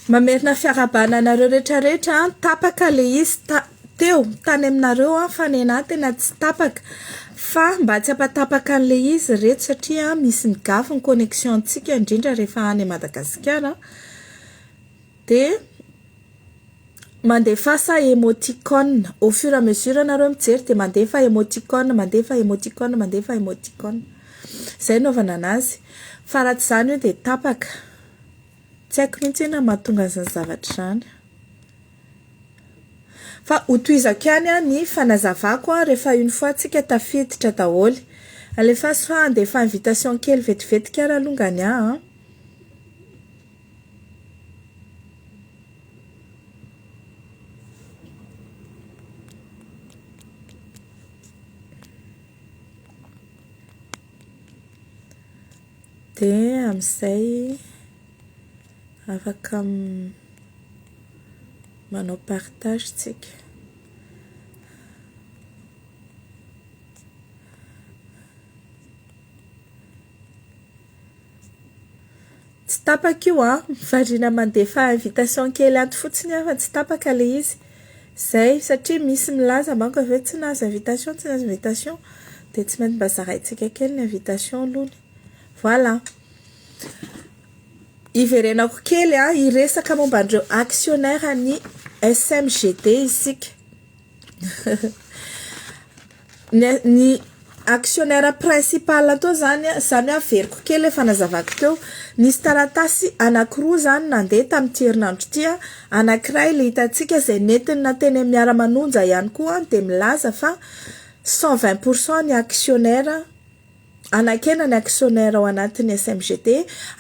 Mamerina fiarahabana anareo rehetra rehetra an, tapaka le izy ta- teo tany aminareo an, fa nenah tena tsy tapaka fa mba tsy hampatapaka an'le izy reto satria misy migafy ny connexion-tsika indrindra rehefa any Madagasikara dia mandefasa emoticône au fur et à mesure nareo mijery dia mandefa emoticône, mandefa emoticône, mandefa emoticône. Izay no anaovana anazy fa raha tsy izany io dia tapaka. Tsy haiko mihitsy inona no mahatonga an'izany zavatra izany. Fa hotohizako ihany ny fanazavako rehefa une fois tsika tafiditra daholo. Alefaso fa handefa invitation kely vetivetika ary alongany aho an. Dia amin'izay afaka manao partage tsika. Tsy tapaka io an, variana mandefa invitation kely ato fotsiny aho fa tsy tapaka ilay izy. Izay, satria misy milaza manko avy eo tsy nahazo invitation, tsy nahazo invitation, dia tsy maintsy mba zaraintsika kely ny invitation alohany. Voilà. Hiverenako kely an, hiresaka momba an'ireo actionnaire ny SMGD isika. Ny ny actionnaire principal teo zany an, izany hoe averiko kely ilay fanazavako teo, nisy taratasy anankiroa izany nandeha tamin'ity herinandro ity an, anankiray ilay hitantsika izay nentina teny amin'ny Miara-manonja ihany koa dia milaza fa 120 pour cent ny actionnaire Anakena ny actionnaire ao anatin'ny SMGD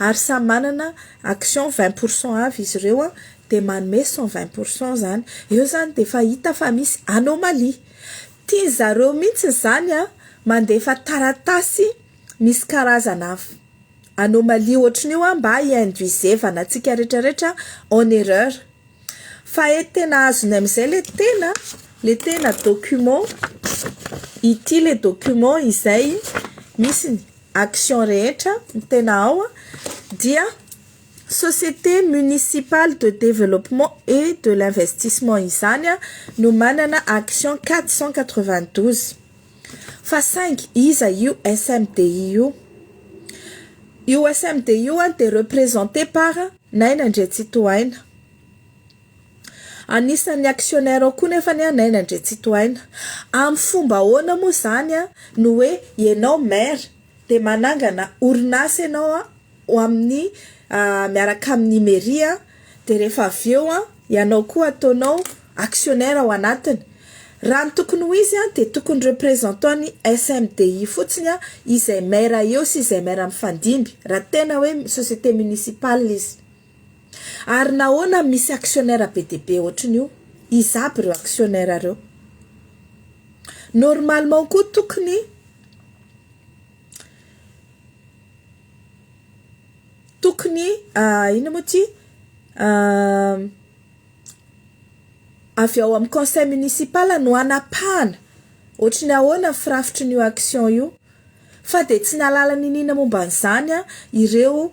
ary samy manana action 20 pour cent avy izy ireo dia manome 120 pour cent izany. Eo izany dia efa hita fa misy anomalie. Tian zareo mihitsy izany mandefa taratasy misy karazana anomalie ohatran'io mba hi-induisevana antsika rehetra rehetra en erreur. Fa he tena azony amin'izay le tena le tena document ity le document izay misy ny action rehetra ny tena ao dia société municipale de développement et de l'investissement izany no manana action 492 fa saingy iza io SMDI io? Io SMDI io dia représenté par Naina Andriantsitohaina. Anisan'ny actionnaire ao koa nefa anie Naina Andriantsitohaina. Amin'ny fomba ahoana moa izany no hoe ianao maire dia manangana orinasa ianao ho amin'ny miaraka amin'ny mairie dia rehefa avy eo ianao koa ataonao actionnaire ao anatiny. Raha ny tokony ho izy dia tokony représentant ny SMDI fotsiny izay maire eo sy izay maire mifandimby raha tena hoe société municipale izy. Ary nahoana misy actionnaire be dia be ohatran'io? Iza aby ireo actionnaire ireo? Normalement koa tokony tokony inona moa ity avy ao amin'ny conseil municipal no hanapahana ohatry ny ahoana ny firafitrin'io action io fa dia tsy nahalala n'inona momba an'izany ireo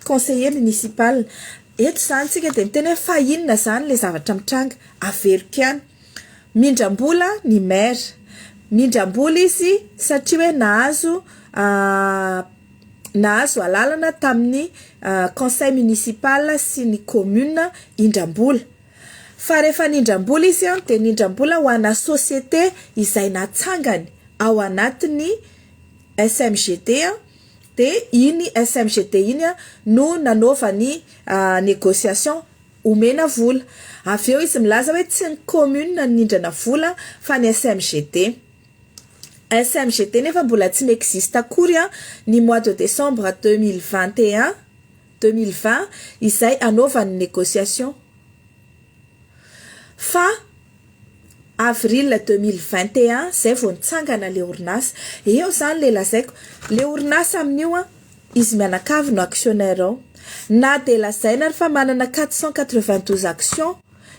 conseiller municipal. Eto izany isika dia miteny hoe fa inona izany ilay zavatra mitranga? Averiko ihany, mindram-bola ny maire, mindram-bola izy satria hoe nahazo nahazo alalana tamin'ny conseil municipal sy ny commune hindram-bola. Fa rehefa nindram-bola izy dia nindram-bola ho ana société izay natsangany ao anatin'ny SMGD dia iny SMGD iny no nanaovany négociation omena vola. Avy eo izy milaza hoe tsy ny commune no nindrana vola fa ny SMGD. SMGD nefa mbola tsy mi-existe akory ny mois de décembre 2021, 2020 izay anaovany négociation. Fa. avril 2021 zay vao nitsangana le orinasa. Eo zany le lazaiko, le orinasa amin'io an, izy mianakavy no actionnaire ao. Na dia lazaina ary fa manana 492 actions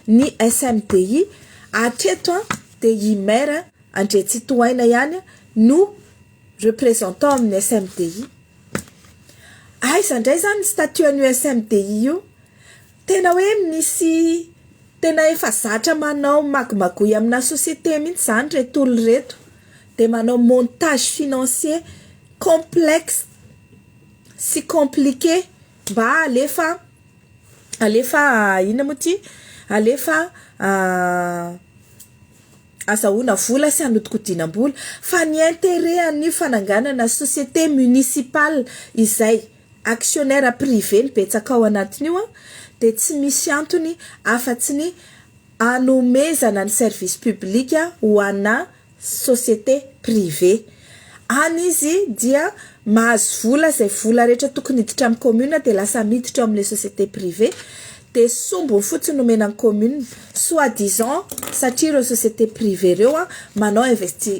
ny SMDI, hatreto an dia i maire Andriatsitohaina ihany no représentant amin'ny SMDI. Aiza indray zany ny statut an'io SMDI io? Tena hoe misy tena efa zatra manao magomagoy amina société mihitsy zany ireto olona ireto. Dia manao montage financier complexe sy compliqué mba alefa alefa inona moa ity? Alefa azahoana vola sy hanodikodinam-bola fa ny intérêt an'io fananganana société municipale izay actionnaire privé no betsaka ao anatin'io dia tsy misy antony afa-tsy ny hanomezana ny service public ho ana société privée. Any izy dia mahazo vola izay vola rehetra tokony hiditra amin'ny commune dia lasa miditra ao amin'ilay société privée dia sombiny fotsiny no omena ny commune soit disant satria ireo société privée ireo manao investi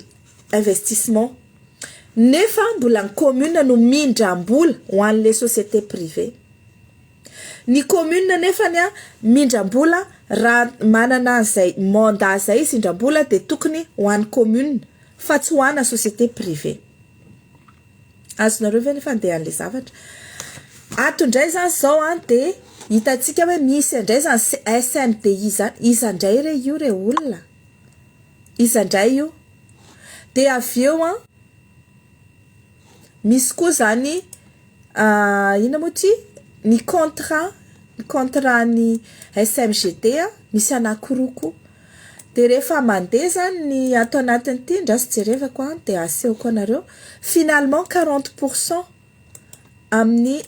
investissement nefa mbola ny commune no mindram-bola ho an'ilay société privée. Ny commune nefany mindram-bola raha manana an'izay mandat izay izy hindram-bola dia tokony ho an'ny commune fa tsy ho ana société privée. Azonareo ve ny fandehan'ilay zavatra? Ato indray izany izao an dia hitantsika hoe misy indray izany SMDI izany. Iza indray re io re olona? Iza indray io? Dia avy eo an, misy koa izany inona moa ity? Ny contrat, ny contrat ny SMGD misy anankiroa koa. Dia rehefa mandeha izany ny ato anatin'ity, andraso jerevako an, dia asehoko anareo, finalement 40 pour cent amin'ny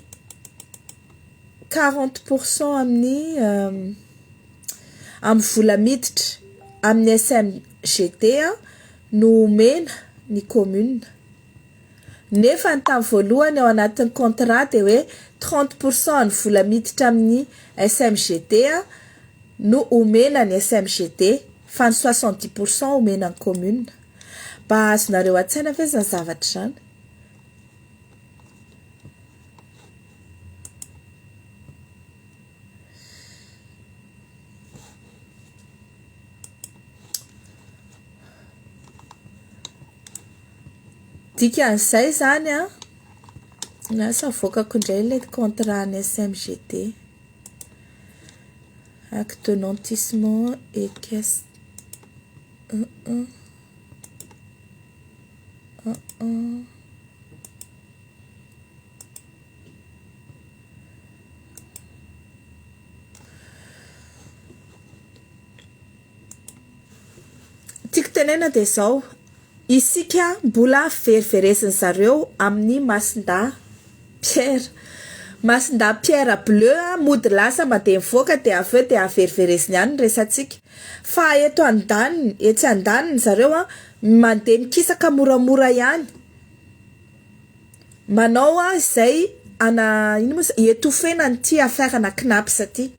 40 pour cent amin'ny amin'ny vola miditra amin'ny SMGD no omena ny commune. Nefa ny tamin'ny voalohany ao anatin'ny contrat dia hoe 30 pour cent ny vola miditra amin'ny SMGD no omena ny SMGD fa ny 70 pour cent omena ny commune. Mba azonareo an-tsaina ve izany zavatra izany? Dikan'izay izany an, lasa avoakako indray ilay contrat an'ny SMGD. Acte de nantissement et caisse. Un, un. Un, un. Tiako tenena dia izao, isika mbola veriverezin'ny zareo amin'ny Masindahy Pierre. Masindahy Pierre bleu mody lasa mandeha mivoaka dia avy eo dia averivereziny ihany ny resatsika. Fa eto andaniny, etsy andaniny zareo mandeha mikisaka moramora ihany. Manao izay ana inona moa izay, hi-étouffer-na an'ity affaire-na Cnaps ity.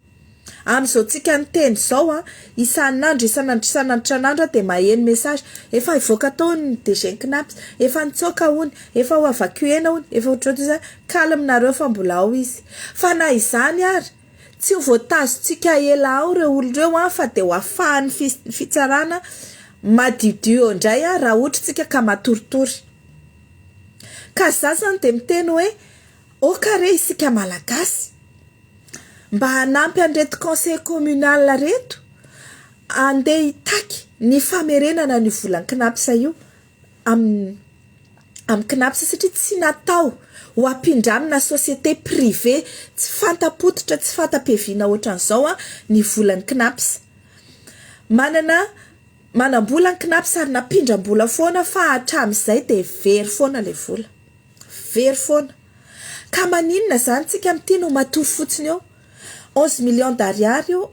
Amin'izao tsika miteny izao an, isan'andro isan'andro isan'andro isan'andro aho dia maheno message, efa hivoaka tao ny DG ny Cnaps, efa nitsoaka hono, efa ho evacuer-na hono, efa ohatrohatran'izany, calme nareo fa mbola ao izy. Fa na izany ary, tsy ho voatazontsika ela ao ireo olona ireo an, fa dia ho afahan'ny fitsarana madiodio eo indray an, raha ohatra tsika ka matoritory. Ka za zany dia miteny hoe, ok re isika Malagasy, mba hanampy an'ireto conseil communal ireto handeha hitaky ny famerenana an'io volan'ny Cnaps io amin'ny amin'ny Cnaps satria tsy natao ho ampindramina société privée tsy fanta-pototra tsy fanta-piaviana ohatran'izao ny volan'ny Cnaps. Manana manam-bola ny Cnaps ary nampindram-bola foana fa hatramin'izay dia very foana ilay vola. Very foana. Ka maninona zany tsika amin'ity no matory fotsiny eo? Onze millions d'ariary io,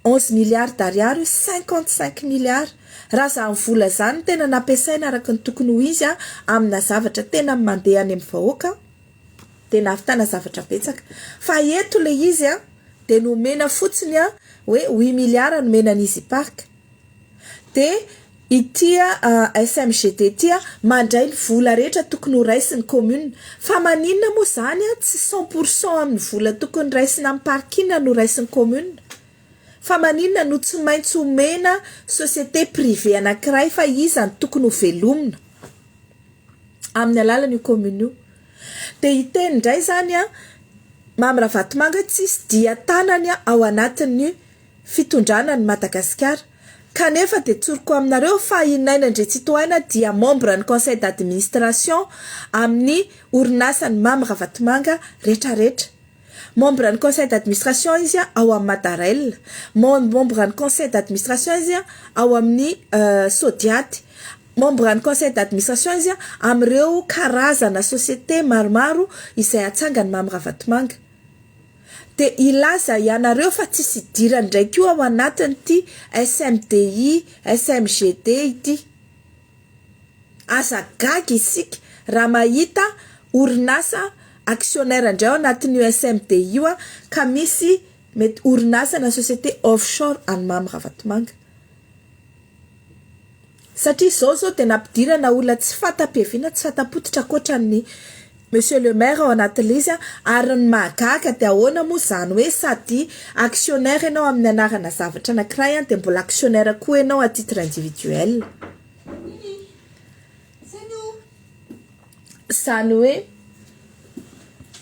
onze milliards d'ariary io, 55 milliards. Raha zany vola zany no tena nampiasaina araka ny tokony ho izy amina zavatra tena mandeha any amin'ny vahoaka dia nahavitana zavatra betsaka. Fa eto le izy dia nomena fotsiny hoe huit milliards nomena an'i Easy Park. Dia ity SMGD ity mandray ny vola rehetra tokony ho raisin'ny commune. Fa maninona moa izany tsy 100% amin'ny vola tokony raisina amin'ny parking no raisin'ny commune? Fa maninona no tsy maintsy omena société privée anankiray fa iza no tokony ho velomina amin'ny alalan'io commune io? Dia hiteny indray izany Mamy Ravatomanga hoe tsisy dia tanany ao anatin'ny fitondrana an'i Madagasikara. Kanefa dia tsoriko aminareo fa i Naina Andriantsitohaina dia membre ny conseil d'administration amin'ny orinasan'i Mamy Ravatomanga retraretra. Membre ny conseil d'administration izy ao amin'ny Madarail. Membre ny conseil d'administration izy ao amin'ny Sodiat. Membre ny conseil d'administration izy amin'ireo karazana société maromaro izay atsangan'i Mamy Ravatomanga. Dia hilaza ianareo fa tsisy idirany indray koa ao anatin'ity SMDI, SMGD ity. Aza gaga isika raha mahita orinasa actionnaire indray ao anatin'io SMD io ka misy mety orinasa na société offshore an'i Mamy Ravatomanga. Satria izao izao dia nampidirana olona tsy fanta-piaviana, tsy fanta-pototra ankoatran'ny Monsieur le maire ao anatin'ilay izy ary ny mahagaga dia ahoana moa izany hoe sady actionnaire ianao amin'ny anarana zavatra anankiray dia mbola actionnaire koa ianao à titre individuel. Izany hoe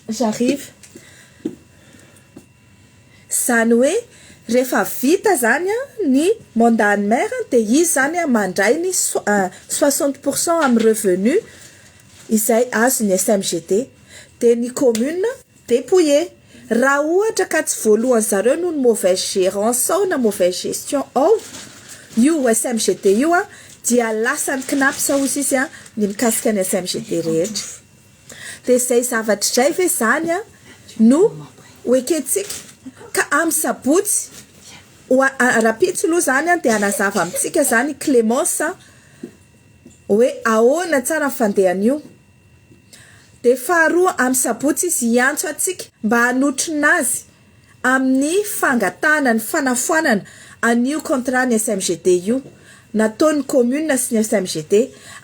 j'arrive. Izany hoe rehefa vita izany ny mandat ny maire dia izy izany mandray ny 60% amin'ny revenu izay azon'ny SMGD. Dia ny commune dépouillée. Raha ohatra ka tsy voalohan'ny zareo noho ny mauvaise gérance ao na mauvaise gestion ao io SMGD io dia lasan'ny CNaPS hozy izy ny mikasika ny SMGD rehetra. Dia izay zavatra izay ve izany no ho ekentsika? Ka amin'ny sabotsy, ho rahampitso aloha izany dia hanazava amintsika izany i Clémence hoe ahoana tsara ny fandehan'io. Dia faharoa, amin'ny sabotsy izy hiantso antsika mba hanotrona azy amin'ny fangatahana ny fanafoanana an'io contrat ny SMGD io nataon'ny commune sy ny SMGD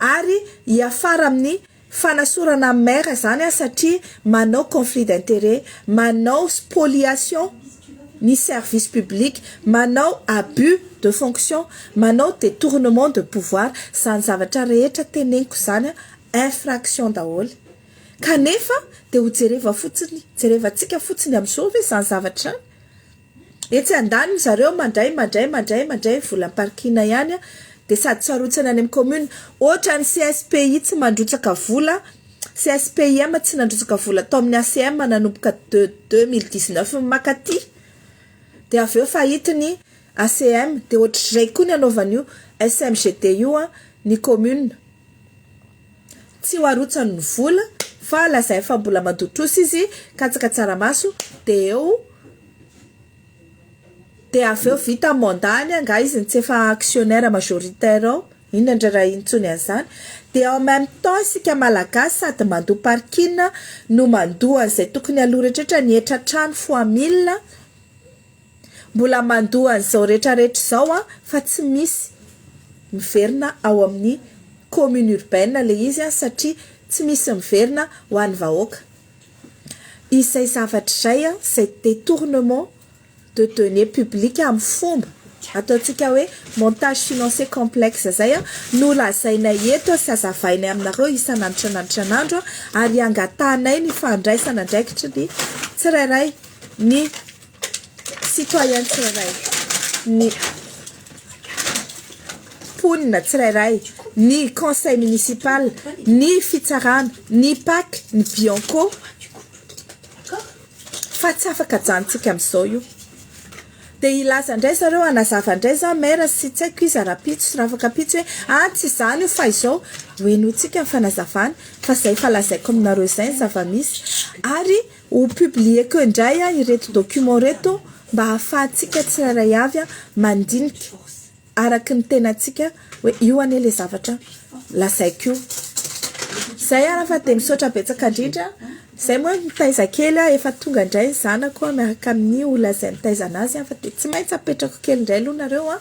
ary hiafara amin'ny fanasorana ny maire izany satria manao conflit d'intérêt, manao spoliation ny service public, manao abus de fonction, manao détournement de pouvoir, izany zavatra rehetra teneniko izany infraction daholo. Kanefa dia ho jereva fotsiny, jerevantsika fotsiny amin'izao ve izany zavatra izany? Etsy andaniny zareo mandray mandray mandray mandray volam parking ihany dia sady tsy arotsany any amin'ny commune. Ohatran'ny CSPI tsy mandrotsaka vola, CSPIM tsy nandrotsaka vola tao amin'ny ACM nanomboka de 2019 makaty. Dia avy eo fahity ny ACM dia ohatr'izay koa ny anaovan'io SMGD io ny commune. Tsy ho arotsany ny vola fa lazainy fa mbola mandoa trosa izy, katsaka tsaramaso dia eo dia avy eo vita ny mandat-ny angaha izy no tsy efa actionnaire majoritaire ao, inona indray raha intsony an'izany, dia en même temps isika malagasy sady mandoa parking no mandoa an'izay tokony aloa rehetra rehetra, ny hetra trano fois mille, Mbola mandoa an'izao retraretra izao an, fa tsy misy miverina ao amin'ny commune urbaine ilay izy an, satria tsy misy miverina ho an'ny vahoaka. Izay zavatra izay an, izay détournement de deniers publics amin'ny fomba ataontsika hoe montage financier complexe izay an, no lazainay eto sy hazavainay aminareo isan'andro isan'andro isan'andro ary angatahanay ny fandraisana andraikitry ny tsirairay ny citoyen tsirairay, ny mponina tsirairay, ny conseil municipal, ny fitsarana, ny pac, ny bianco, fa tsy afaka ajanontsika amin'izao io. Dia hilaza indray zareo, hanazava indray za maire sy tsy haiko iza rahampitso sy rafakampitso hoe ah tsy izany io fa izao, ho henointsika ny fanazavany fa izay efa lazaiko aminareo izay ny zava-misy ary Ho publier-ko indray ireto document ireto mba hahafahantsika tsirairay avy mandinika araky ny tenantsika hoe io anie le zavatra lazaiko io. Zay ary fa dia misaotra betsaka indrindra. Zay moa mitaiza kely a, efa tonga indray ny zanako miaraka amin'ny olona izay mitaiza anazy a, fa dia tsy maintsy apetrako kely indray aloha nareo a,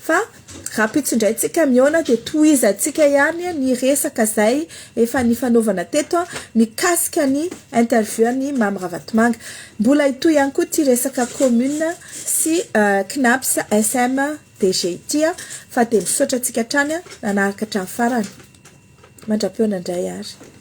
fa rahampitso indray tsika mihaona dia tohizantsika ihany ny resaka izay efa nifanaovana teto mikasika ny interview an'i Mamy Ravatomanga. Mbola hitohy ihany koa ity resaka commune sy CNaPS SMDG ity fa dia misaotra antsika hatrany nanaraka hatramin'ny farany. Mandra-pihaona indray ary.